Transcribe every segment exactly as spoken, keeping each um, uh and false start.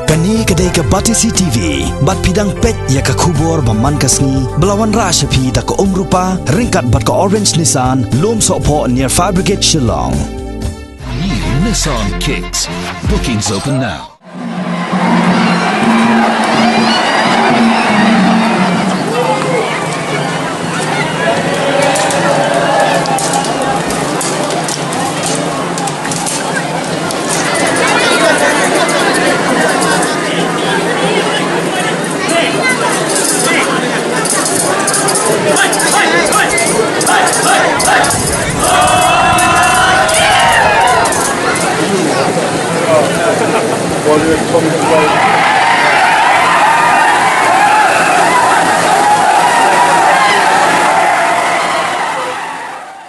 Kane ka dei ka Batesi T V, bad phi dang peit ïa ka khubor ba man ka sngi, ba la wanrah sha phi da ka Umrupa, ryngkat bad ka Orange Nissan, Lumsohphoh near Fire Brigade Shillong. New Nissan Kicks. Bookings open now.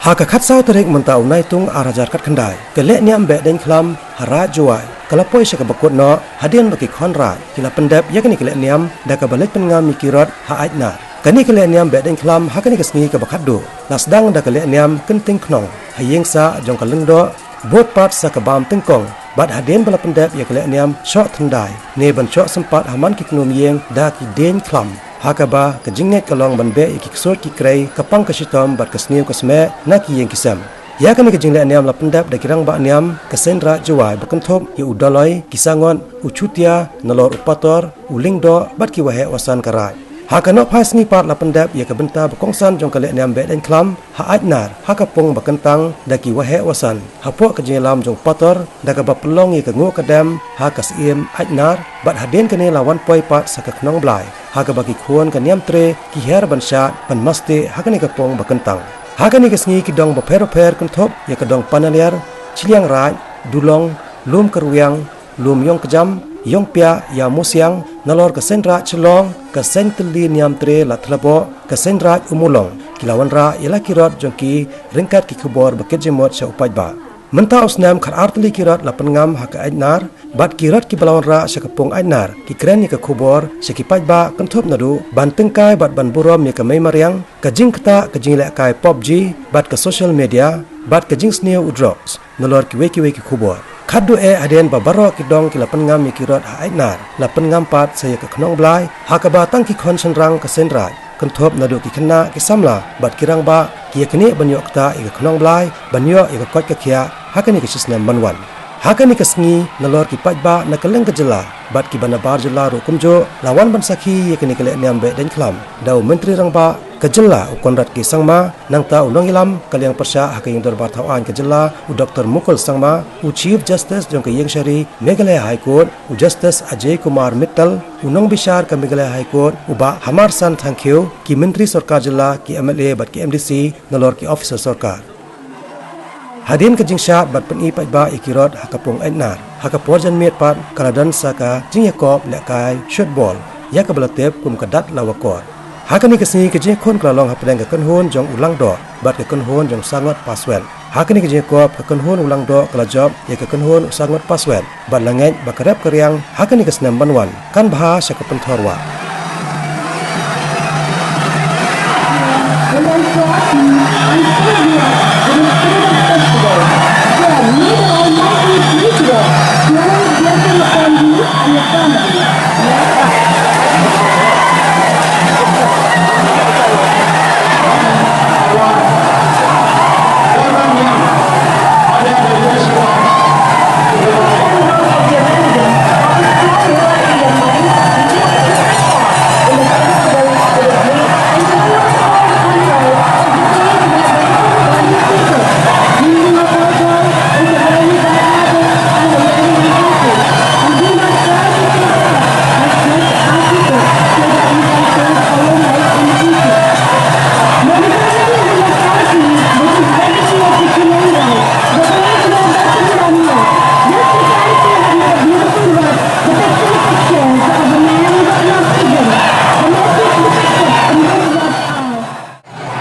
Ha ka khatsaw tarik mynta u Naitung ar hajar khatkhyndai, ka lehniam Behdeiñkhlam ha Raid Jowai ka la poi sha kaba kut noh, hadien ba ki khon raid ki la pyndep ïa kane ka lehniam da kaba leit pynngam ïa ki rot ha Aitnar. Kane ka lehniam Behdeiñkhlam ha kane ka sngi kaba khatduh la sdang da ka lehniam Kynting Khnong ha ïing sah jong ka Lyngdoh, bud pat sa ka bam tyngkong, bad hadien ba la pyndep ïa ka lehniam shoh thyndai ne ban shoh sympat ha man ki kñium ïing da ki dieñ khlam, ha kaba ka jingngeit ka long ban beh ïa ki ksuid ki krei, ka pang ka shitom bad ka sniew ka smeh na ki ïing ki sem. Ïa kane ka jinglehniam la pyndep da ki rangbah niam ka Seiñ Raid Jowai ba kynthup ïa u Doloi, ki Sangot, u Chutia, nalor u Pator, u Lyngdoh bad ki waheh wasan ka raid. Ha ka nohphai sngi pat la pyndep ïa ka bynta ba kongsan jong ka lehniam Behdeiñkhlam ha Aitnar ha ka pung ba kyntang da ki waheh wasan hapoh ka jingïalam jong u Pator, da kaba pynlong ïa ka nguh ka dem ha ka Syiem Aitnar, bad hadien kane la wan poi pat sa ka Khnong Blai, ha kaba ki khun ka Niamtre ki her ban shad ban mastieh ha kane ka pung ba kyntang. Ha kane ka sngi ki dong bapher bapher kynthup ïa ka dong Panaliar, Chilliangraij, Dulong, Lum Kyrwiang, Lum Ïongkjam, Ïongpiah, Ïawmusiang, nalor ka Seiñ Raid Shillong, ka Seiñ Tylli Niamtre Ladthadlaboh, ka Seiñ Raid Ummulong, ki la wanrah ïa la ki rot jong ki ryngkat ki khubor ba kit jingmut sha u paidbah. Mynta u snem khatar tylli ki rot la pynngam ha ka Aitnar, bad ki rot kiba la wanrah sha ka pung Aitnar ki kren ïa ka khubor sha ki paidbah kynthup naduh ban tyngkai bad ban burom ïa ka mei mariang, ka jingktah ka jinglehkai PUBG bad ka social media, bad ka jingsniew u drugs, nalor kiwei kiwei ki khubor. Khatduh eh hadien ba baroh ki dong ki la pynngam ïa ki rot ha Aitnar, la pynngam pat sa ïa ka Khnong Blai, ha kaba tang ki khun shynrang ka Seiñ Raid kynthup naduh ki khynnah, ki samla bad ki rangbah ki ïa knieh ban ïoh ktah ïa ka Khnong Blai ban ïoh ïa ka koit ka khiah ha kane ka shi snem ban wan. Ha kane ka sngi, nalor ki paidbah na kylleng ka jylla bad kiba nabar jylla ruh kumjuh la wan ban sakhi ïa kane ka lehniam Behdeiñkhlam da u Myntri Rangbah ka jylla u Conrad K Sangma, nangta u nongïalam ka liang pyrshah ha ka Ïing Dorbar Thawaiñ ka jylla u Doctor Mukul Sangma, u Chief Justice jong ka Ïingshari Meghalaya High Court u Justice Ajay Kumar Mittal, u nongbishar ka Meghalaya High Court u Bah Hamarsan Thangkhiew, ki myntri sorkar jylla, ki M L A bad ki M D C, nalor ki officer sorkar. Hadien ka jingshad bad pyni paidbah ïa ki rot ha ka pung Aitnar, ha ka por janmiet pat ka la don sa ka jingïakop lehkai shoot ball, ïa kaba la tip kum ka Dat Lawakor. Ha kane ka sngi ka jingïakhun ka la long hapdeng ka kynhun jong u Langdoh bad ka kynhun jong u Sangot Paswet. Ha kane ka jingïakop ka kynhun u Langdoh ka la jop ïa ka kynhun u Sangot Paswet, bad la ngeit ba ka rep ka riang ha kane ka snem ban wan kan bha sha ka pynthor wah.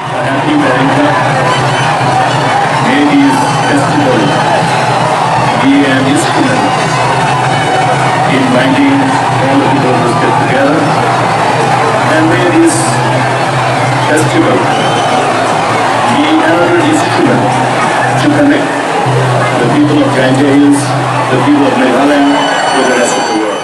A happy Behdeiñkhlam. May these festivals be an instrument in binding all the people of the state together. And may this festival be another instrument to connect the people of Jaiñtia Hills, the people of Meghalaya with the rest of the world.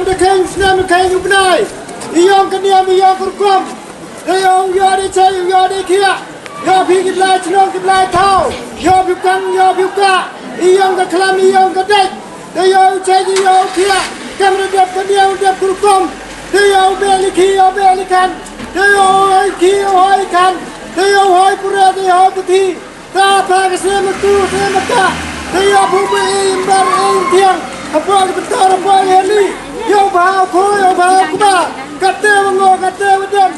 Da kheiñ snem, da kheiñ u bnai, i ïong ka niam, i ïong ka rukom. Da ïoh u ïoh da chai, u ïoh da khiah. Ïoh phi ki blai chnong, ki blai thaw. Ïoh phi u kam, ïoh phi u kah. I ïong ka khlam, i ïong ka dei. Da ïoh u chai, i ïoh u khiah. Kam da dep ka niam, dep ka rukom. Da ïoh u beh li khi, ïoh beh li khan. Da ïoh u hoi khi, ïoh u hoi khan. Da ïoh u hoi pure, da ïoh u hoi puthi. Ka pa ka snem tu te mata. Te ïa bu bu im bar im thiang. Apa ka betar apa ïa ni. Ïa ba ko ïa ba ko ba. Kate wa ngo kate wa dem.